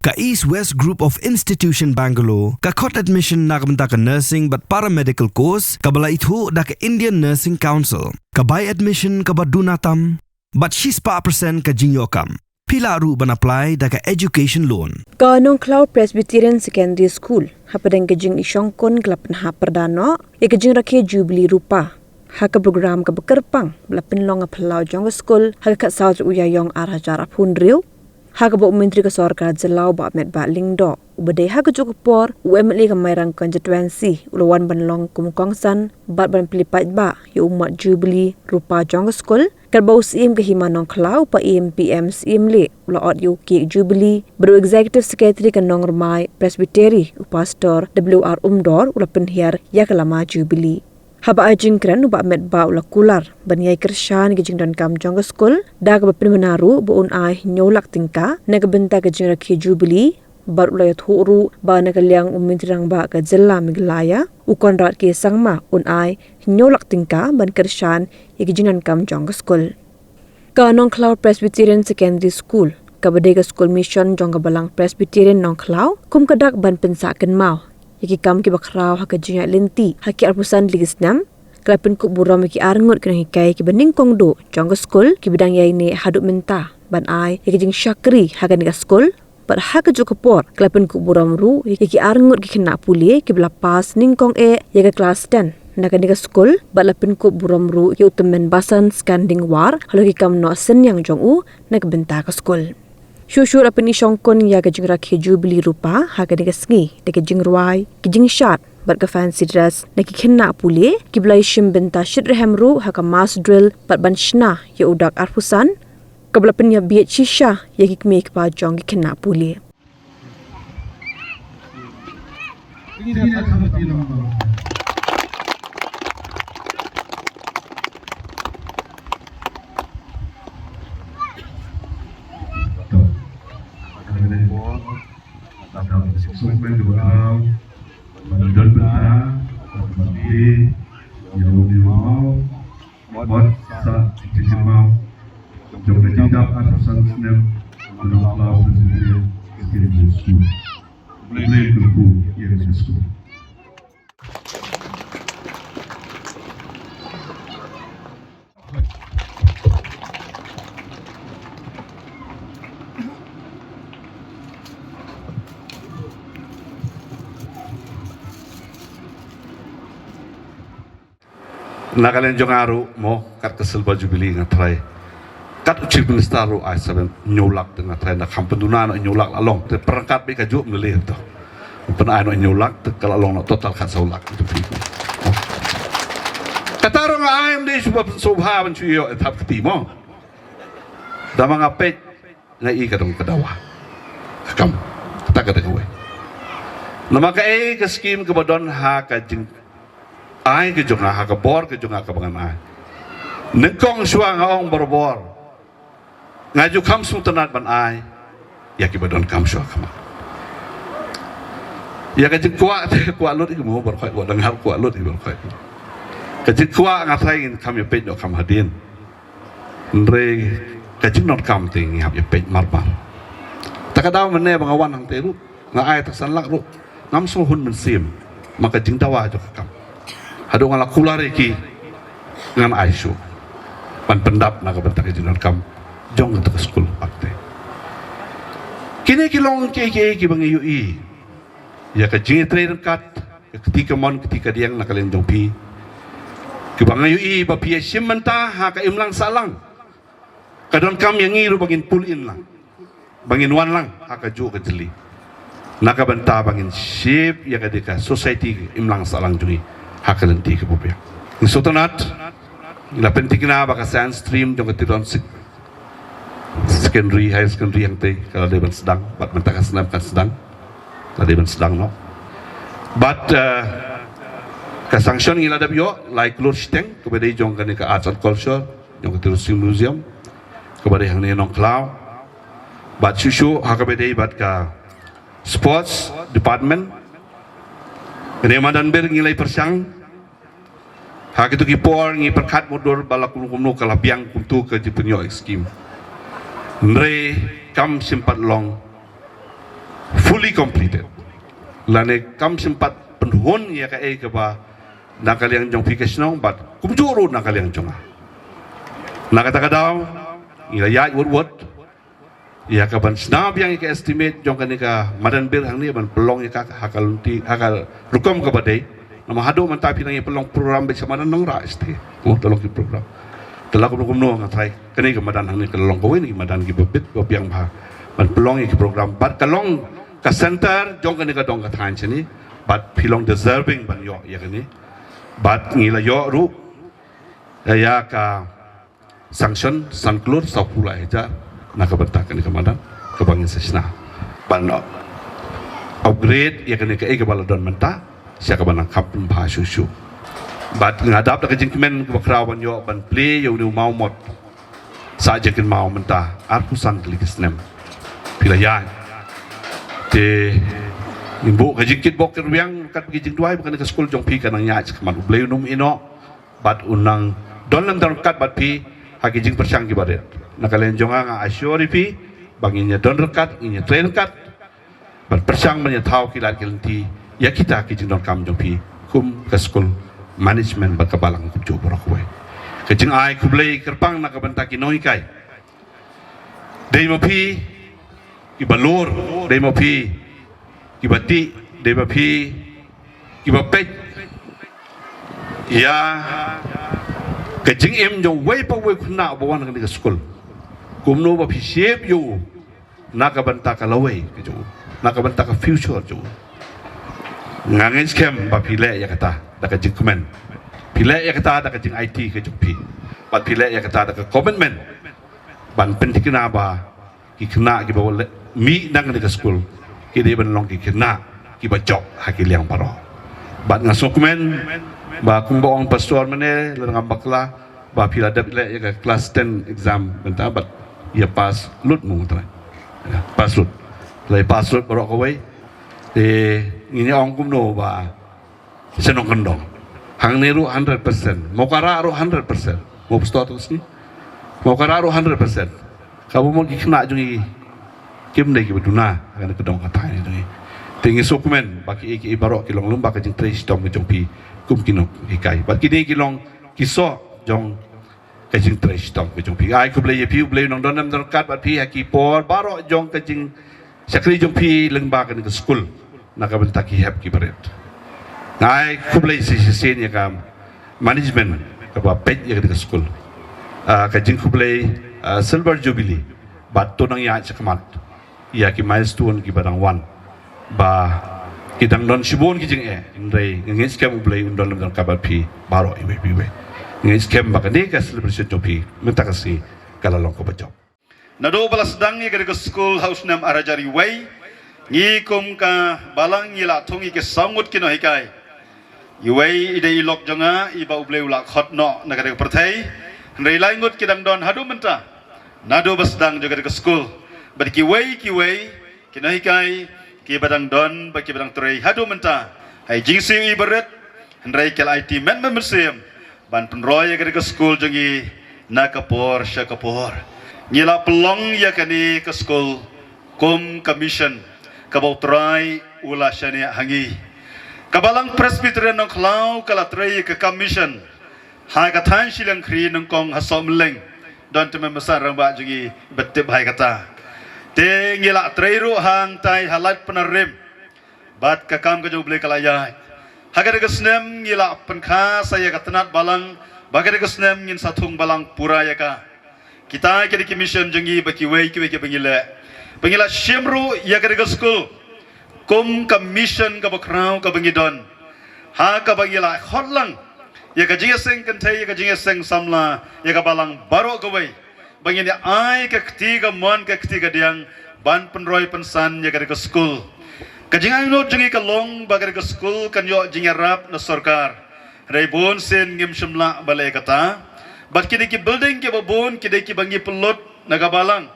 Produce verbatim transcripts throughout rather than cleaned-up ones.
Ka East West Group of Institution Bangalore ka khot admission na ka bynta ka nursing bad paramedical course kaba la ithuh da ka Indian Nursing Council. Ka bai admission kaba duna tam bad shispah percent ka jingïoh kam. Phi lah ruh ban apply da ka education loan. Ka Nongkhlaw Presbyterian Secondary School hapdeng ka jingïashongkun ka la pynhap pyrda noh ïa ka jingrakhe Jubilee Rupa ha ka program kaba kyrpang ba la pynlong ha phyllaw jong ka skul ha ka khatsaw tarik u Ïaïong ar hajar arphew hynriew, ha kaba u Myntri ka Sorkar Jylla u Bah Metbah Lyngdoh, uba dei ha kajuh ka por u M L A ka Mairang Constituency, u la wan ban long kum u kongsan bad ban plie paidbah ïa u mat Jubilee Rupa jong ka skul, katba u Syiem ka Hima Nongkhlaw, u Bah Ian P M Syiemlieh, u la ot ïa u cake Jubilee bad u Executive Secretary ka Nongrmai Presbytery, u Pastor W R Umdor, u la pynhiar ïa ka lama Jubilee. Haba ai jingkren, u Bah Metbah u la kular ban ïai kyrshan ïa ka jingdonkam jong ka skul da kaba pynbna ruh ba un ai hynñiew lak tyngka na ka bynta ka jingrakhe Jubilee, bad u la ïathuh ruh ba na ka liang u Myntri Rangbah ka Jylla Meghalaya, u Conrad K Sangma, un ai hynñiew lak tyngka ban kyrshan ïa ka jingdonkam jong ka skul. Ka Nongkhlaw Presbyterian Secondary School, kaba dei ka skul mission jong ka Balang Presbyterian Nongkhlaw, kum ka dak ban pynsah kynmaw ïa ki kam kiba khraw ha ka jingïaid lynti ha ki arphew san tylli ki snem, ka la pynkup burom ïa ki arngut ki nonghikai kiba nyngkong duh jong ka skul kiba dang ïaineh haduh mynta ban ai ïa ka jingshakri ha kane ka skul, bad ha kajuh ka por ka la pynkup burom ruh ïa ki arngut ki khynnah pule kiba la pass nyngkong eh ïa ka klas ten na kane ka skul, bad la pynkup burom ruh ïa u tymmen basan Skanding War halor ki kam noh synñiang jong u na ka bynta ka skul. Shuh shuh la pynïashongkun ïa ka jingrakhe Jubilee Rupa ha kane ka sngi da ka jingrwai, ka jingshad bad ka fancy dress na ki khynnah pule kiba la ïashim bynta shitrhem ruh ha ka mass drill bad ban shna ïa u dak arphew san, kaba la pynïabieit shisha ïa ki kmie ki kpa jong ki khynnah pule. Wat sa, jingkynmaw jong ka jingdap arphew san snem u Nongkhlaw Presbyterian Secondary School. Blei kyrkhu ïa ka skul. Na ka liang jong nga ruh mo, kat ka Silver Jubilee nga tharai, kat u Chief Minister ruh ai sa ban hynñiew lak, te nga tharai na kham pynduna noh hynñiew lak la long, te pyrkhat beit kajuh ym lei lei to. Pyn-ai noh hynñiew lak te ka la long noh total khatsaw lak. Kata ruh nga ai, ym dei shuh ban sngewbha ban shu ïoh thap kti mo. Tangba nga peit nga i ka dang ka dawa ka kam. Kata ka dei kawei. Namar kaei ka skim kaba don ha ka jing ai ka jong nga, ha ka bor ka jong nga kaba ngan ai. Nyngkong shuwa nga ong barabor, nga ju kham sngewtynnat ban ai ïa kiba donkam shuwa khmat. Ïa ka jingkwah te kwah lut ïa ki mo baroh khoit, wat dang hap kwah lut ïa ki baroh khoit. Ka jingkwah nga tharai ngin kham ïa peit noh kham hadien. Hynrei ka jingdonkam te ngi hap ïa peit mar mar. Ta ka daw mynne ba nga wan hangtei ruh, nga ai ta san lak ruh, ngam sngewhun mynsiem, ma ka jingdawa jong ka kam. Haduh nga la kular ïa ki, ngan ai shuh ban pyndap na ka bynta ka jingdonkam jong kata ka skul pat te. Kine ki long kiei kiei kiba ngi ïohi ïa ka jingïatrei ryngkat ka kti kamon kti kadiang na ka liang jong phi, kiba nga ïohi ba phi ïashim bynta ha ka imlang sahlang. Ka donkam ïa ngi ruh ba ngin pull in lang, ba ngin wan lang ha kajuh ka jylli, na ka bynta ba ngin shape ïa ka dei ka society imlang sahlang jong ngi ha ka lynti kaba biang. Ngi sngewtynnat, ngi la pynthikna ba ka science stream jong ka Tiron Sec-, secondary, higher secondary hangtei ka la dei ban sdang, bad mynta ka snem kan sdang, ka la dei ban sdang noh. Bad, eh, ka sanction ngi la dep ïoh lai klur shiteng kaba dei jong kane ka arts and culture, jong ka Tiron Sec Museum kaba dei hangne Nongkhlaw. Bad shuh shuh ha kaba dei bad ka sports department. Kane madan ber ngi la pyrshang ha kito ki por, ngi pyrkhat mutdur ba la kumno kumno ka la biang kumto ka jingpynïoh skim. Hynrei kam shym pat long fully completed. Lane kam shym pat pynhun ïa kaei kaba na ka liang jong phi ka shnong bad kumjuh ruh na ka liang jong nga. Na kata ka daw ngi la ïaid wut wut ïa ka ban shna biang ïa ka estimate jong kane ka madan bir hangne ban pynlong ïa ka ha ka lynti ha ka rukom kaba dei. Namar haduh mynta phi nang ïa pynlong program bad sha madan Nongrah shatei. Mo, to long ki program. Te la kumno kumno nga tharai kane ka madan hangne ka long kawei na ki madan kiba bit ba biang bha ban pynlong ïa ki program bad ka long ka center jong kane ka dong ka thaiñ shane bad phi long deserving ban ïoh ïa kane. Bad ngi la ïoh ruh ïa ka sanction san klur sawphew lai hajar na ka bynta kane ka madan kaba ngin sa shna ban upgrade ïa kane kaei kaba la don mynta sha kaba nang kham pynbha shuh shuh. Bad nga dap da ka jingkmen kaba khraw ban ïoh ban plie ïa une u mawmot. Sa jingkynmaw mynta arphew san tylli ki snem phi la ïaid. Te ngim buh ka jingkitbok kitrwiang kat ki jingduwai ba kane ka skul jong phi ka nang ïaid sha khmat. U Blei un ym ïehnoh bad un nang don lem don kat bad phi ha ki jingpyrshang kiba rit. Na ka liang jong nga nga assure ïa phi ba ngin ïa don ryngkat, ngin ïa trei ryngkat ban pyrshang ban ïa thaw ki lad ki lynti ïa kita ki jingdonkam jong phi kum ka skul management bad ka balang kumjuh baroh kawei. Ka jingai khublei kyrpang na ka bynta ki nonghikai. Dei ma phi kiba lur, dei ma phi kiba tih, dei ma phi kiba peit ïa ka jingim jong uwei pa uwei u khynnah uba wan ha kane ka skul. Kumno ba phi shape ïa u na ka bynta ka lawei ka jong u, na ka bynta ka future jong u. Nga ngeit skhem ba phi leh ïa kata da ka jingkmen, phi leh ïa kata da ka jingaiti ka jong phi, bad phi leh ïa kata da ka commitment ban pynthikna ba ki khynnah kiba mih na kane ka skul ki dei ban long ki khynnah kiba jop ha ki liang baroh. Bad nga sngewkmen ba kumba ong pastor mynne lada ngam bakla ba phi la dep leh ïa ka class ten exam mynta bad ïa pass lut mo mynta. Ïa pass lut. La ïa pass lut baroh kawei. Te ngin ïa ong kumno ba shnong kyndong. Hangne ruh hundred percent. Mawkara ruh hundred percent. Mo pastor tu sini. Mawkara ruh hundred percent. Kaba mo ki khynnah jong ngi kim dei kiba duna ha kane ka dong ka thaiñ jong ngi. Te ngi sngewkmen ba ki, ki baroh ki long lem bad ka jingtrei shitom ka jong phi kum ki nonghikai. Bad kine ki long ki soh jong ka jingtrei shitom ka jong phi. Ai khublei ïa phi, U Blei u nang don lem don ryngkat bad phi ha ki por baroh jong ka jingshakri jong phi lyngba kane ka skul na ka bynta ki hep ki barit. Nga ai khublei shisien ïa ka management kaba peit ïa kane ka skul. Ah, ka jingkhublei, ah, Silver Jubilee bad to nang ïaid shakhmat ïa ki milestone kiba dang wan. Ba ki dang don shibun ki jingeh, hynrei nga ngeit skhem U Blei un don lem don ryngkat bad phi baroh iwei pa iwei. Nga ngeit skhem ba kane ka celebration jong phi mynta ka sngi ka la long kaba jop. Naduh ba la sdang ïa kane ka skul ha u snem ar hajar iwei, ngi kum ka balang ngi la thung ïa ki saw ngut ki nonghikai. Iwei i dei i lok jong nga iba U Blei u la khot noh na kane ka pyrthei. Hynrei lai ngut ki dang don haduh mynta. Naduh ba sdang jong kane ka skul bad kiwei kiwei ki nonghikai kiba dang don bad kiba dang trei haduh mynta ha i jingsiew i barit, hynrei ki la aiti met met mynsiem ban pynroi ïa kane ka skul jong ngi na ka por sha ka por. Ngi la pynlong ïa kane ka skul kum ka mission kaba U Trai u la shaniah ha ngi. Ka Balang Presbyterian Nongkhlaw ka la trei ïa ka kam mission ha ka thaiñ shiliang khri nyngkong ha Sohmylleng. Don te mynta rangbah jong ngi ba tip bha ïa kata. Te ngi la trei ruh hangtai ha Laitumkhrah. Bad ka kam ka jong U Blei ka la ïaid. Ha kane ka snem ngi la pynkha sa ïa ka tnat balang ba kane ka snem ngin sa thung balang pura ïa ka. Kita ki dei ki mission jong ngi ba kiwei kiwei kiba ngi leh. Ba ngi la shim ruh ïa kane ka skul kum ka mission kaba khraw kaba ngi don. Ha kaba ngi la khot lang ïa ka jingïaseng kynthei, ïa ka jingïaseng samla, ïa ka balang baroh kawei. Ba ngin ïa ai ka kti kamon ka kti kadiang ban pynroi pynsan ïa kane ka skul. Ka jingangnud jong ngi ka long ba kane ka skul kan ïoh jingïarap na sorkar. Hynrei bun sien ngim shym lah ban leh kata. Bad kine ki building kiba bun ki dei kiba ngi pynlut na ka balang.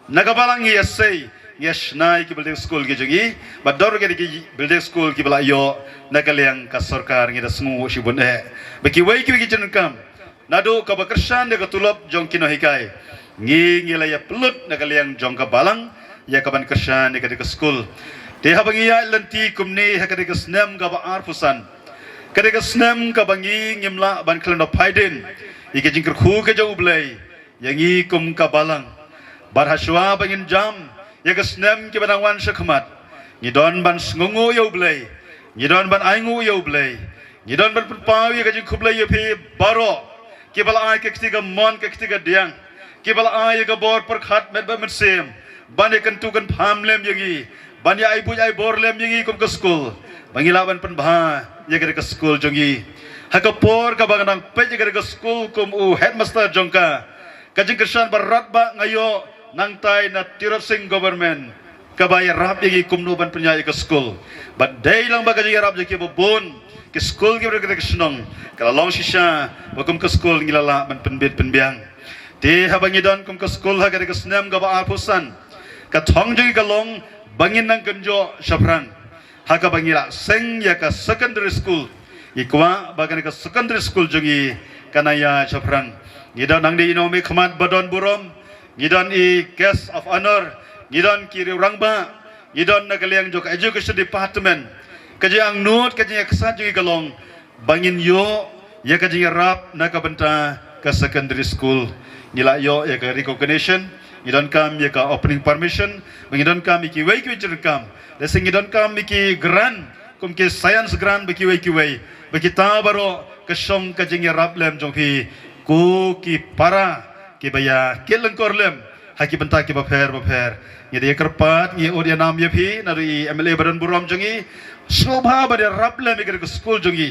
Na ka balang ngi ïa sei, ngi ïa shna ïa ki building skul ki jong ngi. Bad don ruh kine ki building skul kiba la ïoh na ka liang ka sorkar, ngi da sngew shibun eh. Ba kiwei kiwei ki jingdonkam naduh kaba kyrshan ïa ka tulop jong ki nonghikai, ngi ngi la ïa pynlut na ka liang jong ka balang ïa ka ban kyrshan ïa kane ka skul. Te haba ngi ïaid lynti kumne ha ka dei ka snem kaba arphew san, ka dei ka snem kaba ngi ngim lah ban khlem da phai dien ïa ka jingkyrkhu ka jong U Blei ïa ngi kum ka balang. Bad ha shuwa ba ngin jam ïa ka snem kiba nang wan sha khmat, ngi don ban sngewnguh ïa U Blei, ngi don ban ainguh ïa U Blei, ngi don ban pynpaw ïa ka jingkhublei ïa phi baroh kiba la ai ka kti kamon ka kti kadiang, kiba la ai ïa ka bor pyrkhat met bad mynsiem ban ïa kyntu kynpham lem ïa ngi, ban ïa ai buit ai bor lem ïa ngi kum ka skul, ba ngi lah ban pynbha ïa ka dei ka skul jong ngi. Ha ka por kaba nga dang peit ïa ka dei ka skul kum u headmaster jong ka, ka jingkyrshan ba radbah nga ïoh nangtai na Tirot Sing Government, kaba ïarap ïa ngi kumno ban pynïaid ïa ka skul. Bad dei lang ba ka jingïarap jong ki babun ki skul kiba dei ka shnong, ka la long shisha ba kum ka skul ngi la lah ban pynbit pynbiang. Te haba ngi don kum ka skul ha ka dei ka snem kaba arphew san, ka thong jong ngi ka long ba ngin nang kynjoh shaphrang ha kaba ngi la seng ïa ka secondary school. Ngi kwah ba kane ka secondary school jong ngi kan ïaid shaphrang. Ngi don hangne ïa u nongmihkhmat ba don burom, ngi don i guest of honour, ngi don ki riew rangbah, ngi don na ka liang jong ka education department. Ka jingangnud, ka jingïaksaid jong ngi ka long ba ngin ïoh ïa ka jingïarap na ka bynta ka secondary school. Ngi la ïoh ïa ka recognition, ngi donkam ïa ka opening permission, ngi donkam ïa kiwei kiwei jingdonkam. Lehse ngi donkam ïa ki grant, kum ki science grant bad kiwei kiwei. Bad kita baroh ka shong ka jingïarap lem jong phi, ko ki para kiba ïa kit lyngkor lem ha ki bynta kiba pher ba pher. Ngi da ïa kyrpad, ngi ud ïa nam ïa phi naduh i M L A ba don burom jong ngi, sngewbha ban ïarap lem ïa ka dei ka skul jong ngi,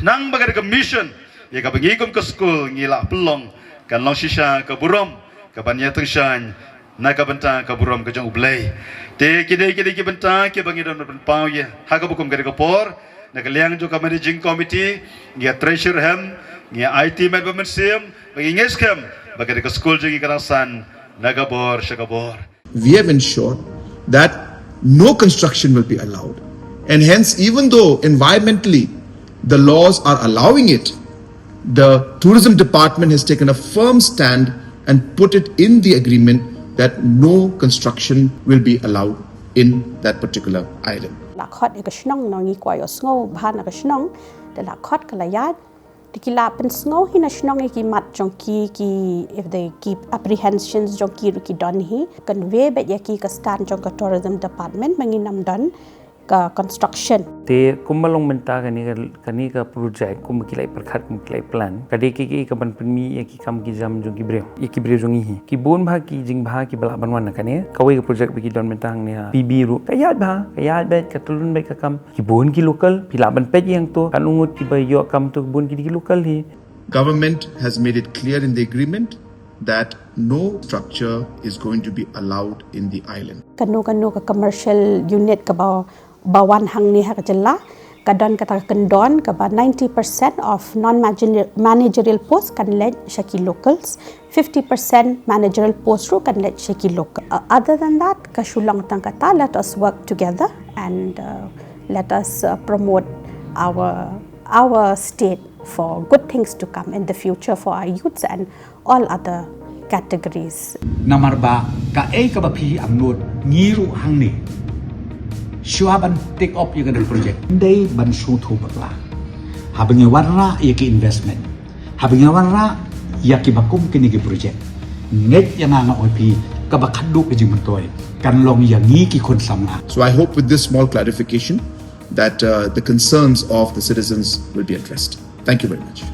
khnang ba ka dei ka mission ïa kaba ngi kum ka skul ngi la pynlong kan long shisha ka burom kaban ïa tyngshaiñ na ka bynta ka burom ka jong U Blei. Te ki dei, ki dei ki bynta kiba ngi don ban pynpaw ïa ha kaba kum ka dei ka por. Na ka liang jong ka managing committee, ngi ïa treasure hem, ngi ïa aiti met bad mynsiem, ba ngi ngeit skhem ba ka dei ka skul jong ngi kan nang san na ka bor sha ka bor. We have ensured that no construction will be allowed. And hence, even though environmentally the laws are allowing it, the tourism department has taken a firm stand and put it in the agreement that no construction will be allowed in that particular island. La khot ïa ka shnong, ngi kwah ïohsngew bha na ka shnong. Da la khot ka la ïaid. Te ki la pynsngew hi na shnong ïa ki mat jong ki, ki, if they keep apprehensions jong ki ruh ki don hi. Convey beit ïa ki ka stand jong ka tourism department ba ngin ym don ka construction. Te kumba long mynta kane ka, kane ka project kumba ki la pyrkhat, kumba ki la plan, ka dei ka, ka, kaban pynmih ïa ki kam ki jam jong ki briew, ïa ki briew jong ngi hi. Ki bun bha ki jingbha kiba lah ban wan na kane. Kawei ka project ba ki don mynta hangne ha P B ruh ka ïaid bha, ka ïaid beit, ka tyllun beit ka kam. Ki bun ki local, phi lah ban peit ïa hangto, katno ngut kiba ïoh kam to, ki bun ki dei ki local hi. Government has made it clear in the agreement that no structure is going to be allowed in the island. Kano kano ka commercial unit kaba, ba wan hangne ha ka jylla, ka don kata ka kyndon kaba ninety percent of non-managerial post kan leit sha ki locals, fifty percent managerial post ruh kan leit sha ki local. Uh, other than that, ka shu long tang kata, let us work together and, uh, let us, uh, promote our, our state for good things to come in the future for our youths and all other categories. Namar ba kaei kaba phi angnud, ngi ruh hangne, shuwa ban take up ïa kane ka project, ym dei ban sngewthuh bakla. Haba ngi wanrah ïa ki investment, haba ngi wanrah ïa kiba kum kine ki project, ngeit ïa nga, nga ong ïa phi, kaba khadduh ka jingmyntoi kan long ïa ngi ki khun samla. So I hope with this small clarification that, uh, the concerns of the citizens will be addressed. Thank you very much.